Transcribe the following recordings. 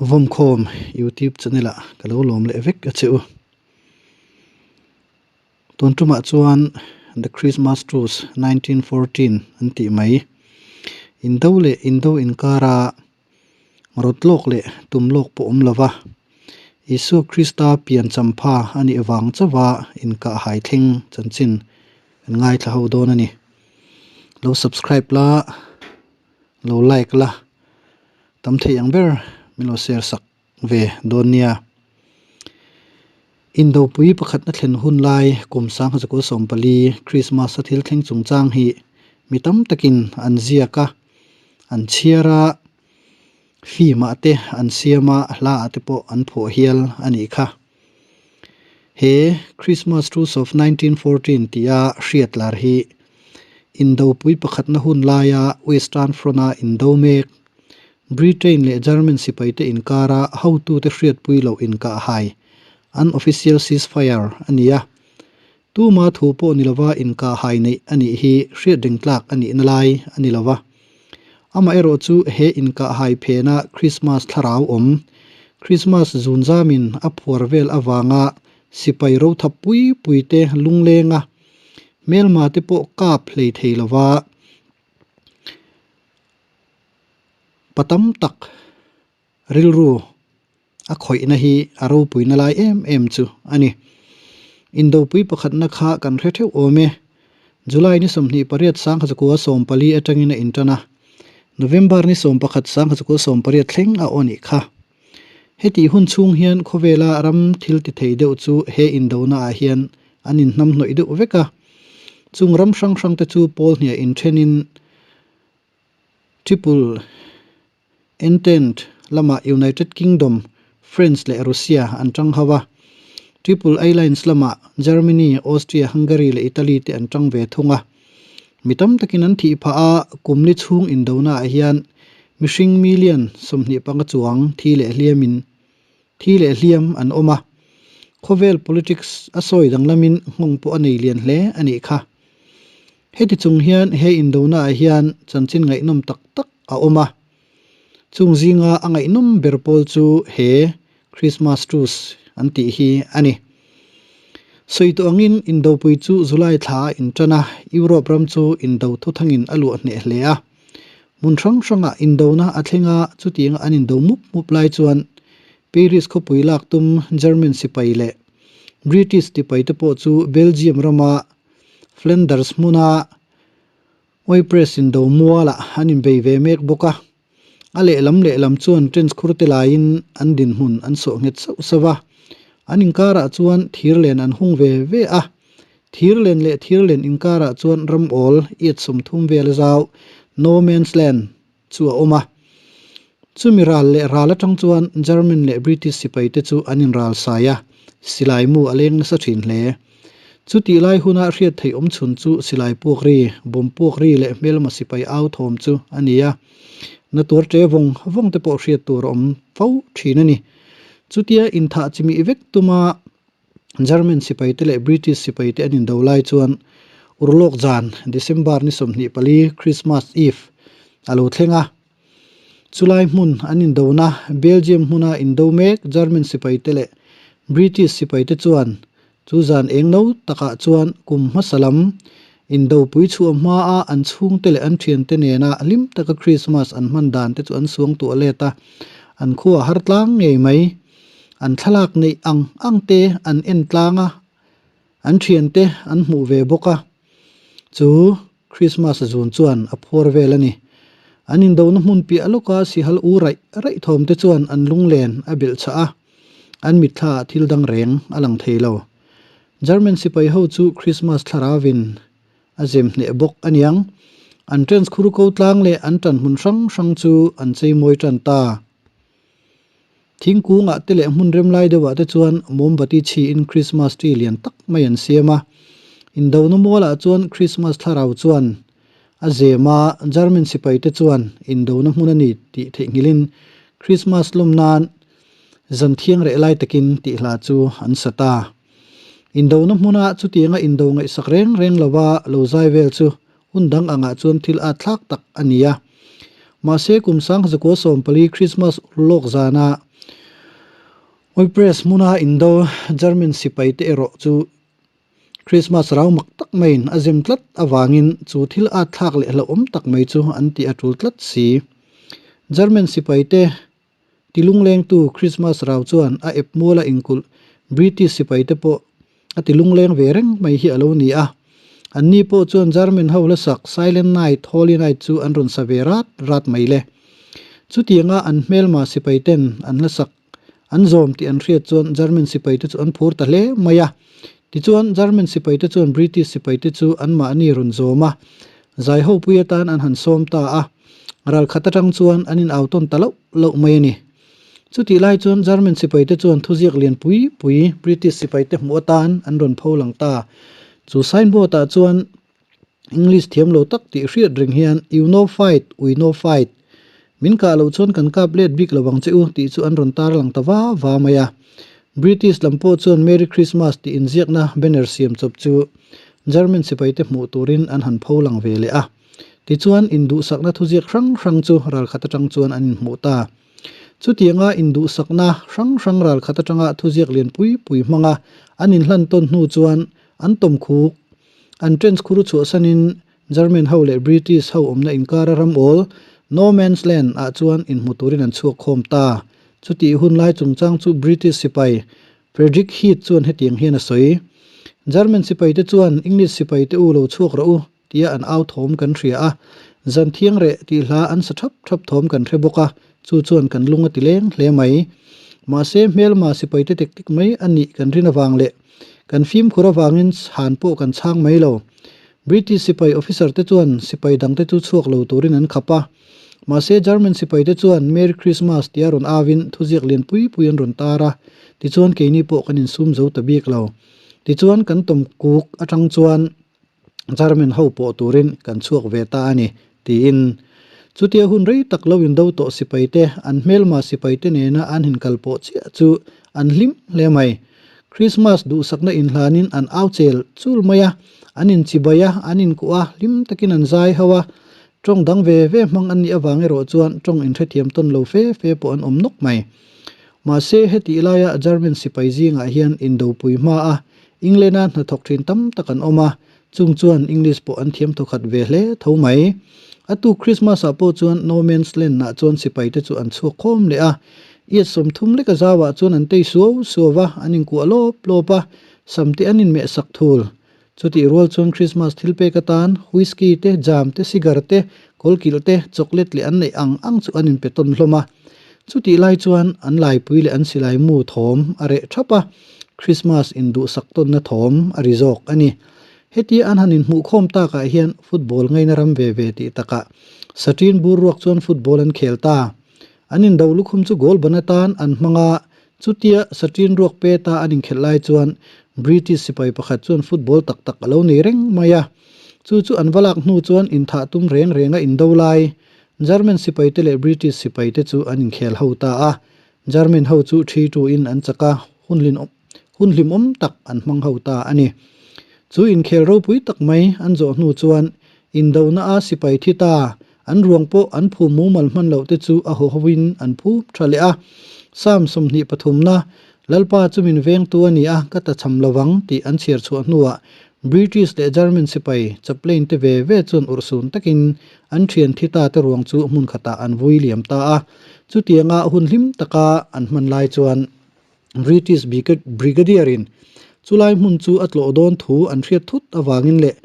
Vawmkhawm YouTube channel ah ka lo lawm leh vek a che u. Tun tumah chuan The Christmas Truce 1914 an tih mai. Indo leh Indo inkara rawt lawk leh tum lawk pawh awm lova Isua Krista pian champha a nih vang chauha inkah hai thleng chanchin kan ngaithla ho dawn a ni. Lo subscribe la, lo like la, tam thei ang ber min lo share sak ve dawn nia. Indopui pakhatna thlen hun lai kum 1914 Krismas a thil thleng chungchang hi mi tam takin an ziak a, an chhiar a, film ah te an siam a, hla ah te pawh an phuah hial a nih kha. He Christmas Truce of 1914 tia hriat lar hi Indopui pakhatna hun laia Western Front-a indo mek Britain leh German sipaite inkara hotute hriatpui loh inkahhai, unofficial ceasefire, a ni a. Tuma thu pawh ni lova inkahhai neih a nih hi hriat reng tlak a nihna lai a ni lova. Amaherawhchu he inkahhai phena Krismas thlarau awm, Krismas zunzamin a phuar vel avanga sipai rothap pui puite lunglenga hmelmate pawh kap hlei thei lova, Pa tam tak rilru a khawihna hi a ropuina lai em em chu a ni. Indopui pakhatna kha kan hre theuh awm e. July ni 28 1914 atangin a intan a, November ni 11 1918 thleng a aw nih kha. Hetih hun chhung hian khawvela ram thil ti thei deuh chu he indona ah hian an inhnamhnawih deuh vek a. Chung ram hrang hrang te chu pawl hniah inthenin Triple Entente lamah United Kingdom, France leh Russia an tang ho a. Triple Alliance lamah Germany, Austria, Hungary leh Italy te an tang ve thung a. Mi tam takin an thih phah a, kum li chhung indonaah hian mihring million 25 chuang thi leh hliamin thi leh hliam an awm a. Khawvel politics a sawi danglamin nghawng pawh a nei lian hle a nih kha. Heti chung hian he indonaah hian chanchin ngaihnawm tak tak a awm a. Chung zinga a ngaihnawm ber pawl chu he Christmas Truce an tih hi a ni. Sawi tawh angin indopui chu July thla a intan a, Europe ram chu indo thuthangin a luah hneh hle a. Hmun hrang hrangah indona a thleng a, chutianga an indo mup mup lai chuan Paris khawpui lak tum German sipai leh British tipaite pawh chu Belgium rama Flanders hmuna Ypres indo mualah an inbei ve mek bawk a. A lehlam lehlam chuan trench khur te laiin an dinhmun an sawh nghet sauh sauh a. An inkarah chuan thir len an hung ve ve a. Thir len leh thir len inkarah chuan ram awl iat 30 vel zau, no man's land, chu a awm a. Chumi ral leh ral atang chuan German leh British sipai te chu an inral sai a, silai mu a leng nasa thin hle. Chutih lai huna hriat theih awm chhun chu silai puak ri, bawm puak ri leh hmelma sipai au thawm chu a ni a. Na tuar ṭe vawng vawng te pawh hriat tur a awm fo thin a ni. Chutia inthah chimih vek tuma German sipai te leh British sipai te an indo lai chuan Urlawk zan, December ni 24, Christmas Eve, a lo thleng a. Chulai hmun an indona Belgium hmuna indo mek German sipai te leh British sipai te chuan chu zan eng no takah chuan kum hmasa lam indopui chhuah hmaa an chhungte leh an thiante nena hlim taka Christmas an hman dan te chu an suang tuah let a, an khua har tlang ngei mai. An thlalak neih ang ang te an en tlang a, an thiante an hmuh ve bawk a. Chu Christmas zun chuan a phuar vel a ni. An indona hmun piah lawka sihal u raih raih thawm te chuan an lunglen a belh chah a, an mitthla ah thil dang reng a lang thei lo. German sipai ho chu Christmas thlarauin a zem hneh bawk a niang. An trench khur ko tlang leh an tan hmun hrang hrang chu an cheimawi tan ta. Thingkungah te leh hmun rem lai deuhah te chuan mombati chhiin Christmas tree lian tak mai an siam a. Indona mualah chuan Christmas thlarau chuan a zem a, German sipai te chuan indona hmun a ni tih theihnghilhin Christmas lawm nan zan thiang reh lai takin tih hla chu an sa ta. Indona hmuna chutianga indo ngaihsak reng reng lova lo zai vel chu Hun dang angah chuan thil at thlak tak a ni a. Mahse kum 1914 Christmas lawk zana. Ypres hmuna indo German sipaite erawh chu Krismas rau mak tak maiin a zem tlat avangin chu thil at thlak leh hlauhawm tak mai chu an tih a tul tlat si. German sipaite ti lunglengtu Krismas rau chuan a ep muala inkulh British sipaite pawh a ti lungleng ve reng mai hi a lo ni a. Anni pawh chuan German ho la sak Silent Night, Holy Night chu an rawn sa ve rat rat mai le. Chutianga an hmelma sipaiten an la sak An zawm tih an hriat chuan German sipaite chu an phur ta hle mai a. Tichuan, German sipaite chuan British sipaite chu anmahni rawn zawm a, zai hopui atan an han sawm ta a. Ral khat atang chuan an in au tawn ta loh loh mai a ni. Chutih lai chuan German sipaite chuan thuziak lian pui pui British sipaite hmuh atan an rawn pho lang ta. Chu signboard ah chuan English thiam lo tak tih hriat reng hian You no fight, we no fight. Min kah loh chuan kan kap let bik lo ang che u tih chu an rawn tar lang ta va va mai a. British lam pawh chuan Merry Christmas tih inziakna banner siam chawp chu German sipaite hmuh turin an han pho lang ve leh a. Tichuan induhsakna thuziak hrang hrang chu ralkhat atang chuan an inhmuh ta. Chutianga induhsakna hrang hrang ralkhat atanga thuziak lian pui pui hmanga an inhlan tawn hnu chuan an tawmkhuk An trench khur chhuahsanin German ho leh British ho awmna inkara ram awl, No Man's Land, ah chuan inhmu turin an chhuak khawm ta. Chutih hun lai chungchang chu British sipai Frederick Heath chuan hetiang hian a sawi, German sipaite chuan English sipaite u lo chhuak rawh u tia an au thawm kan hria a, zan thiang reh tih hla an sa thap thap thawm kan hre bawk a, chu chuan kan lung a ti leng hle mai. Mahse hmelma sipaite tek tek mai a nih kan rin avang leh Kan fimkhur avangin chhan pawh kan chhang mai lo. British sipai officer te chuan sipai dangte chu chhuak lo turin an khap a. Mahse German sipai te chuan Merry Christmas tia rawn avin thuziak lian pui pui an rawn tar a, tichuan keini pawh kan insum zo ta bik lo. Tichuan kan tawm kuk atang chuan German ho pawh turin kan chhuak ve ta a ni, tiin. Chutia hun rei tak lo indo tawh sipaite, an hmelma sipaite nena an hinkal pawh chiah chu an hlim hle mai. Krismas duhsakna inhlanin an au chel chul mai a, an inchibai a, an inkuah a, hlim takin an zai ho a. Tawng dang ve ve hmang an nih avang erawh chuan tawng inhrethiam tawn lo fe fe pawh an awm nawk mai. Mahse, hetih laia German sipai zingah hian indopui hma a, England-a hnathawk thin tam tak an awm a, chung chuan English pawh an thiam thawkhat ve hle tho mai. A tuk Christmas-ah pawh chuan No Man's Land-ah chuan sipaite chu an chhuak khawm leh a. Iat 30 leka zauah chuan an tei suau suau a, an inkuah lawp lawp a, samte an inmeh sak thul. Chutih rual chuan Christmas thil pek atan whisky te, jam te, cigar te, kawlkilh te, chocolate leh an neih ang ang chu an inpe tawn hlawm a. Chutih lai chuan an laipui leh an silai mu thawm a reh thap a, Christmas induhsak tawnna thawm a ri zawk a ni. Hetia an han inhmuhkhawm takah hian football ngaina ram ve ve tih takah Saṭin bur ruak chuan football an khel ta. An indo lukhum chu goal ban atan an hmang a, chutia Saṭin ruak peta an inkhelh lai chuan British sipai pakhat chuan football tak tak a lo nei reng mai a. Chu chu an va lak hnu chuan inthah tum reng renga indo lai German sipaite leh British sipaite chu an inkhel ho ta a, German ho chu thi tu in an chak a, hun hun hlimawm tak an hmang ho ta a ni. Chu inkhel ropui tak mai an zawh hnu chuan indona a sipai thi ta, an ruang pawh an phum mumal hman loh te chu a haw ho in an phum tha leh a. Psalm 23 na, Lalpa chu min vengtu a ni a, ka ta cham lovang tih an chhiar chhuah hnuah British leh German sipai chaplain te ve ve chuan urhsun takin An thian thi ta te ruang chu hmun khatah an vui liam ta a. Chutianga hun hlim taka an hman lai chuan British Brigadier in chulai hmun chu a tlawh dawn thu an hriat thut avangin leh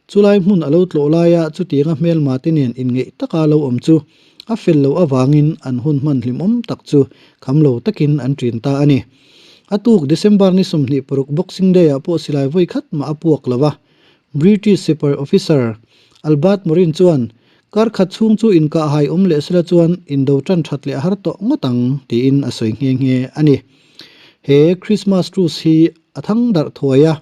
chulai hmun a lo tlawh laia chutianga hmelma te nen inngeih taka lo awm chu a fel loh avangin an hun hman hlimawm tak chu kham lo takin an ṭin ta a ni. A tuk December ni 26 Boxing Day ah pawh silai vawi khat mah a puak lo a. British Sipai Officer Albert Morin chuan, Kar khat chhung chu inkah hai awm leh sela chuan indo tan that leh a har tawh ngawt ang, tiin a sawi nghe nghe a ni. He Christmas truce hi a thang darh thuai a,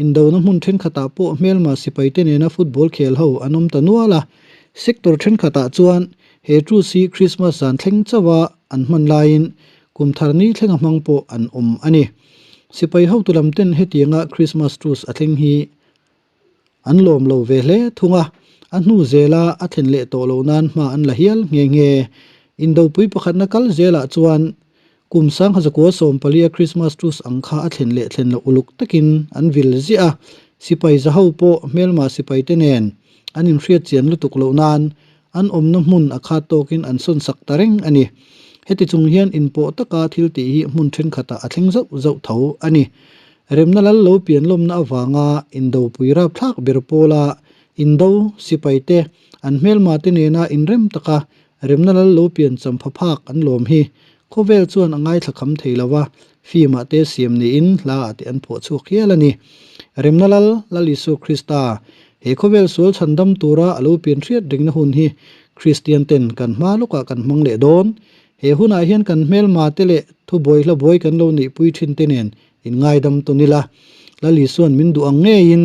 indona hmun thenkhatah pawh hmelma sipaite nena football khel ho an awm ta nual a. Sector thenkhatah chuan he truce hi Christmas zan thleng chauha an hman laiin kum thar ni thlenga hmang pawh an awm a ni. Sipai hotu lam ten hetianga Christmas truce a thleng hi an lawm lo ve hle thung a, a hnu zela a thlen leh tawh loh nan hma an la hial nghe nghe. Indopui pakhatna kal zelah chuan Kum 1914 a Christmas Truce ang kha a thlen leh thlen loh uluk takin an vil ziah a, sipai za ho pawh hmelma sipai te nen an inhriat chian lutuk loh nan an awmna hmun a khat tawkin an sawn sak ta reng a ni. Heti chung hian inpawh taka thil tih hi hmun thenkhatah a thleng zauh zauh tho a ni. Remna lal lo pianlawmna avanga indopui rapthlak ber pawla indo sipai te an hmelma te nena inrem taka Remna lal lo pian champha phak an lawm hi khawvel chuan a ngaithla kham thei lo a, film ah te siam niin hla ah te an phuah chhuak hial a ni. Remna lal, Lal Isua Krista, he khawvel sual chhan dam tura a lo pian hriat rengna hun hi Kristian ten kan hma lawkah kan hmang leh dawn. He hunah hian kan hmelma te leh thubuai hlabuai kan lo neihpui thin te nen inngaidam tawn ila, Lal Isua'n min duh ang ngeiin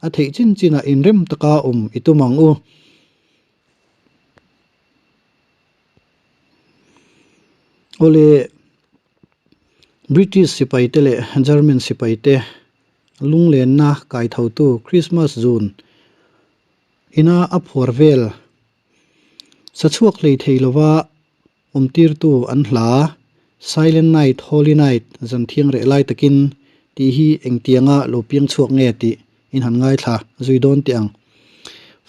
a theih chin chinah inrem taka awm i tum ang u. Awle British sipai te leh German sipai te lunglenna kaithotu Christmas zun ina a phuar vel sa chhuak hlei thei lova awmtirtu an hla Silent Night, Holy Night, zan thiang reh lai takin tih hi engtianga lo piang chhuak nge tih in han ngaithla zui dawn teh ang.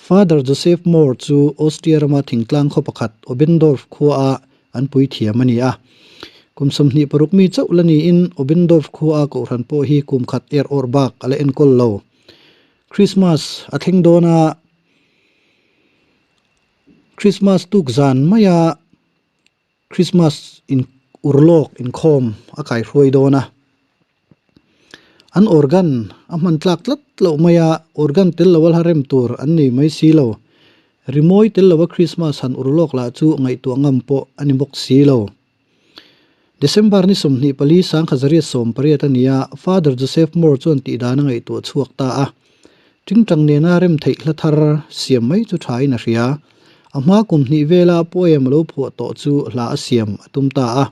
Father Joseph Mohr chu Austria rama thingtlang khaw pakhat Obendorf khuaah an puithiam a ni a. Kum 26 mi chauh la niin Obendorf khuaa kohhran pawh hi kum khat er awrh bak a la enkawl lo. Christmas a thleng dawn a. Christmas tuk zan maia Christmas in urlawk inkhawm a kaihruai dawn a. An organ a hman tlak tlat loh mai a, organ tel lo a hla rem tur an nei mai si lo. Rimawi tel lo a Christmas han urlawk lah chu ngaihtuah ngam pawh a ni bawk si lo. December ni 24 1918 a ni a, Father Joseph Mohr chuan tihdan a ngaihtuah chhuak ta a. Tingtang nena rem theih hla thar siam mai chu thain a hria. A hma kum hnih vela poem a lo phuah tawh chu hla a siam a tum ta a.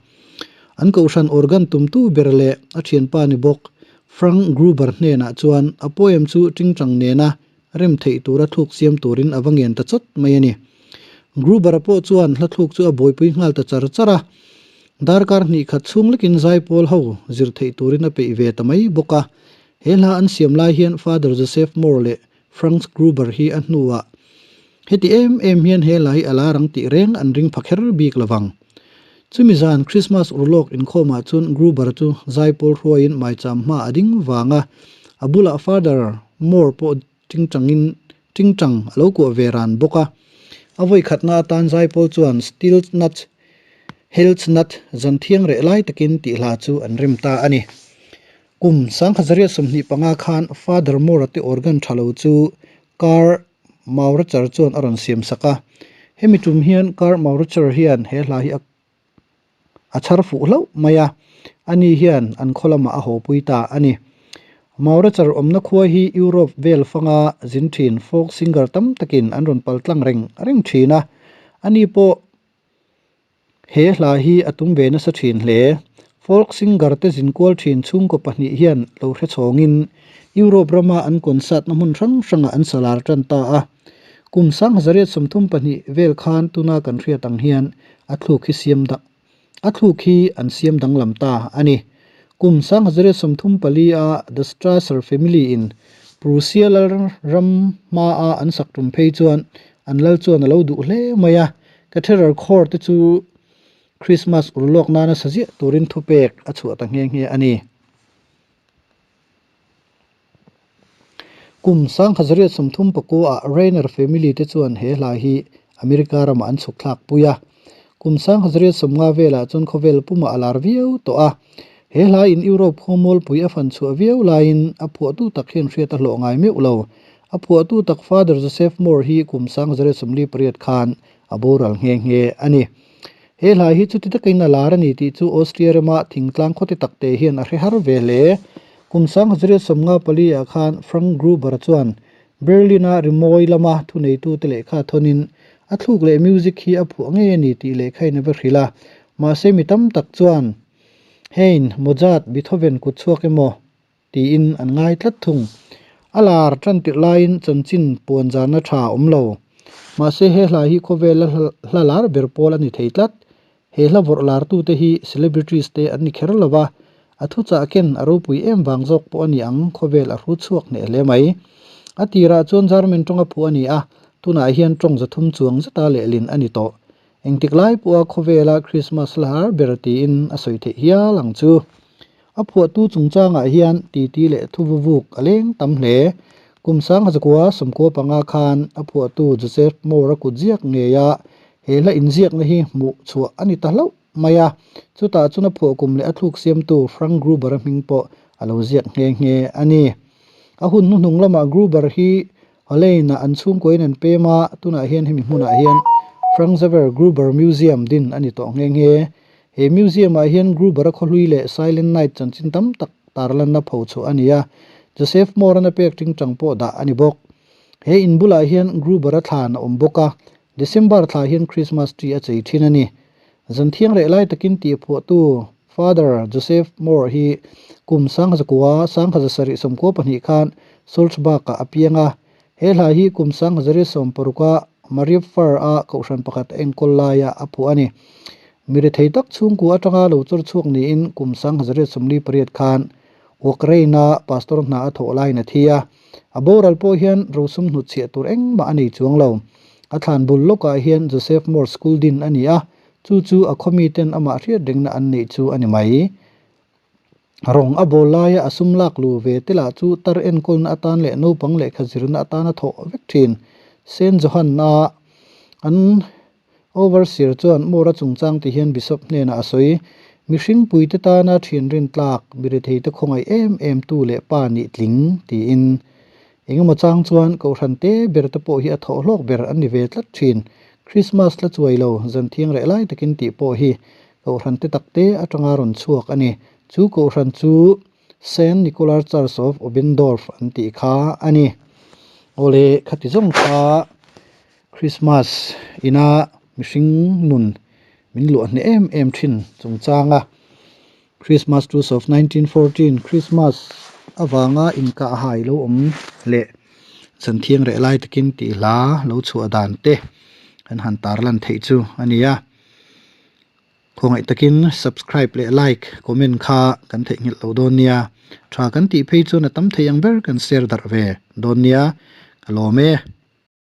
An kohhran organ tumtu ber leh a thianpa ni bawk Frank Gruber hnenah chuan a poem chu tingtang nena rem theih tura thluk siam turin a va ngen ta chawt mai a ni. Gruber-a pawh chuan hla thluk chu a buaipui nghal ta char char a, darkar hnih khat chhung lekin zaipawl ho zir theih turin a peih ve ta mai bawk a. He hla an siam lai hian Father Joseph Mohr leh Franz Gruber hi a hnuah heti em em hian he hla hi a lar ang tih reng an ring pha kher bik lo vang. Chumi zan Christmas urlawk inkhawmah chuan Gruber chu zaipawl hruaiin maicham hma a ding vang a, a bulah Father Mohr pawh tingtangin tingtang a lo kuah ve ran bawk a. A vawi khatna atan zaipawl chuan Still Nacht, Heil's Nacht zan thiang reh lai takin tih hla chu an rem ta a ni. Kum 1925 khan Father Mohr-a te organ tha lo chu Karl Mauracher chuan a rawn siam sak a, hemi tum hian Karl Mauracher hian he hla hi a a chhar fuh hlauh mai a, ani hian an khaw lamah a hawpui ta a ni. Mauracher awmna khua hi Europe vel fanga zin thin folk singer tam takin an rawn pal tlang reng reng thin a, ani pawh He hla hi a tum ve nasa thin hle. Folk singer te zinkual thin chhungkaw pahnih hian lo hre chhawngin Europe rama an concert-na hmun hrang hrangah an salar tan ta a. Kum 1932 vel khan tuna kan hriat ang hian a thluk hi siam a thluk hi an siam danglam ta a ni. Kum 1934 a The Strasser Family in Prussia lal ram hmaa an sak tum phei chuan an lal chuan a lo duh hle mai a. Cathedral Court te chu Christmas urlawk nana sa ziah turin thupek a chhuah ta nghe nghe a ni. Kum 1939 ah Rainer family te chuan he hla hi America ramah an chhuk thlak pui a. Kum 1950 velah chuan khawvel pumah a lar viau tawh a. He hla in Europe khawmualpui a fan chhuah viau laiin a phuahtu tak hian hriat a hlawh ngai meuh lo. A phuahtu tak Father Joseph Mohr hi kum 1948 khan a boral nghe nghe a ni. He hla hi chuti takin a lar a ni tih chu Austria rama thingtlang khawti takte hian a hre har ve hle. Kum 1954 ah khan Frank Gruber chuan Berlin-a rimawi lama thuneitute lehkha thawnin a thluk leh music hi a phuah ngei a ni tih lehkhain a va hrilh a. Mahse mi tam tak chuan Haydn, Mozart, Beethoven kutchhuak emaw tiin an ngai tlat thung. A lar tan tirh laiin chanchin puan zarna tha a awm lo. Mahse he hla hi khawvela hla lar ber pawl a ni thei tlat. He hla vawrh lartute hi celebrities te an ni kher lo va, a thuchah ken a ropui em vang zawk pawh a ni ang, khawvel a hru chhuak hneh hle mai. A tirah chuan German tawnga phuh a ni a, tunah hian tawng zathum chuang zeta lehlin a ni tawh. Engtik lai pawha khawvela Krismas hla har ber tiin a sawi theih hial ang chu. A phuahtu chungchangah hian titi leh thuvuvuk a leng tam hle. Kum 1914 khan a phuahtu Joseph Moore-a kut ziak ngeia he hla inziakna hi hmuh chhuah a ni ta hlauh mai a. Chutah chuan a phuah kum leh a thluk siamtu Frank Gruber-a hming pawh a lo ziak nghe nghe a ni. A hun hnuhnung lamah Gruber hi Holland-ah an chhungkuain an pem a, tunah hian hemi hmunah hian Frank Xaver Gruber Museum din a ni tawh nghe nghe. He museum-ah hian Gruber-a khawhlui leh Silent Night chanchin tam tak tarlanna pho chhuah a ni a, Joseph Moore-an a pek tingtang pawh dah a ni bawk. He in bulah hian Gruber-a thlan a awm bawk a, December thla hian Christmas tree a chei thin a ni. Zan thiang reh lai takin tih phuahtu Father Joseph Moore hi kum 1900 1972 khan Sulzbach-ah a piang a, he hla hi kum 1960-a Mariupfer-a kohhran pakhat a enkawl laia a phuah a ni. Mi rethei tak chhungkua atanga lo chawr chhuak niin kum 1948 khan Ukraine-a pastor hna a thawh laiin a thi a. A boral pawh hian rosum hnutchhiah tur engmah a nei chuang lo. A thlan bul lawkah hian Joseph Moore School din a ni a, chu chu a khaw miten amah hriat rengna an neih chu a ni mai. Rawng a bawl laia a sum lak lu ve te lah chu tar enkawlna atan leh naupang lehkha zirna atana thawh vek thin. Saint Johanna an overseer chuan Moore-a chungchang ti hian Bishop hnenah a sawi, Mihring puite tana thian rintlak, mi retheite khawngaih em em tu leh pa nih tling, tiin. Engemaw chang chuan Kohhran te ber te pawh hi a thawh hlawk ber an ni ve tlat thin. Krismas la chuai lo, zan thiang reh lai takin tih pawh hi Kohhran te tak te atanga rawn chhuak a ni. Chu Kohhran chu Saint Nicholas Church of Obendorf an tih kha a ni. Awle, khati zawng kha Krismas ina mihring nun min luah hneh em em thin chungchanga Christmas Truce of 1914, Christmas avanga inkah hai lo awm leh chan thiang reh lai takin tih hla lo chhuah dan te an han tarlan theih chu a ni a. Khawngaih takin subscribe leh like, comment kha kan theihnghilh lo dawn nia. Tha kan tih phei chuan a tam thei ang ber kan share darh ve dawn nia. Ka lawm e.